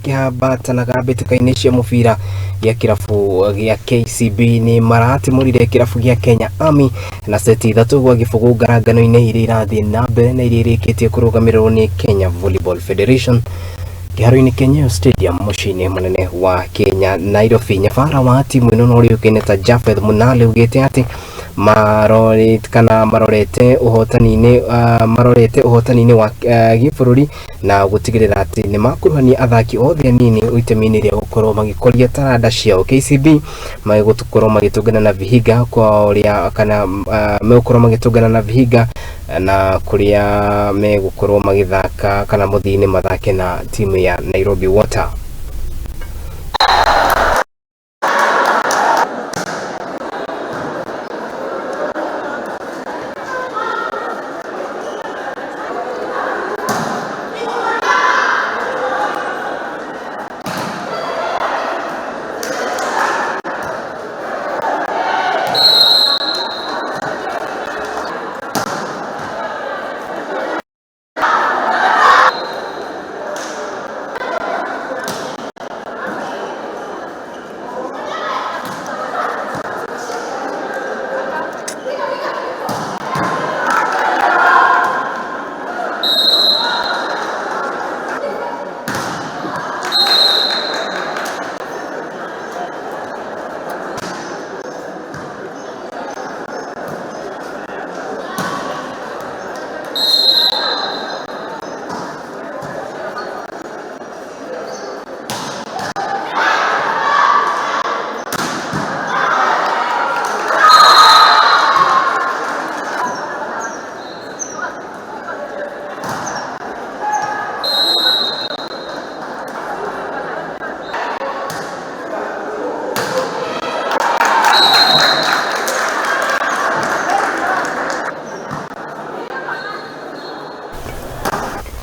Kĩhambatanaga mbĩtĩka-inĩ cia mũbira gĩa kĩrabu gĩa KCB nĩ maratimũrire kĩrabu gĩa Kenya Army na seti 3-0 ngarangano-inĩ iria irathiĩ na mbere na iria irĩkĩtie kũrũgamĩrĩrwo nĩ Kenya Volleyball Federation kĩharo-inĩ kĩa Nyayo Stadium mũciĩ-inĩ mũnene wa Kenya Nairobi. Nyabara wa timu ĩno na ũrĩa ũĩkaine ta Japheth Munale augĩte atĩ marorete kana marorete ũhotani-inĩ marorete ũhotani-inĩ wa gĩbũrũri na gũtigĩrĩra atĩ nĩ makuruhania athaki othe anini itemi-inĩ rĩa gũkorwo magĩkũria taranda ciao. KCB magũkorwo magĩtũngana na Vihiga kwa ũrĩa kana megũkorwo magĩtũngana na Vihiga na kũrĩa megũkorwo magĩthaka kana mũthia-inĩ mathake na timu ya Nairobi Water.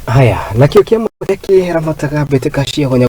Haya, nakĩo kĩama kĩramataga mbĩtĩka cia